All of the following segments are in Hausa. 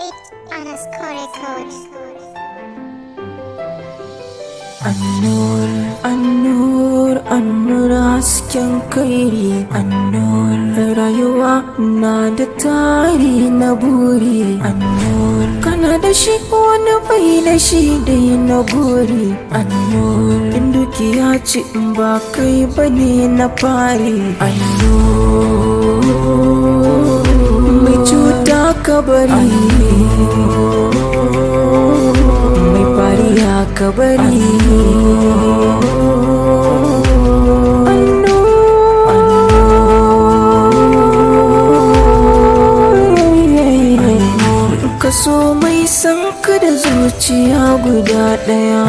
8_record. Annur, Annur, Annur, hasken kairi. Annur, rayuwa na da tari na buri. Annur, kana da shi wani bai da shi dai na gori. Annur, in dukiya ce in ba kai bane na fari. Annur, mai cuta ka bari, mai fariya ka bari. Kaso mai san ka da zuciya guda ɗaya,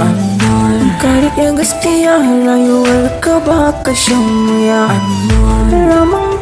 ka riƙe gaskiya, rayuwar ka ba ka shan wuya. Ramin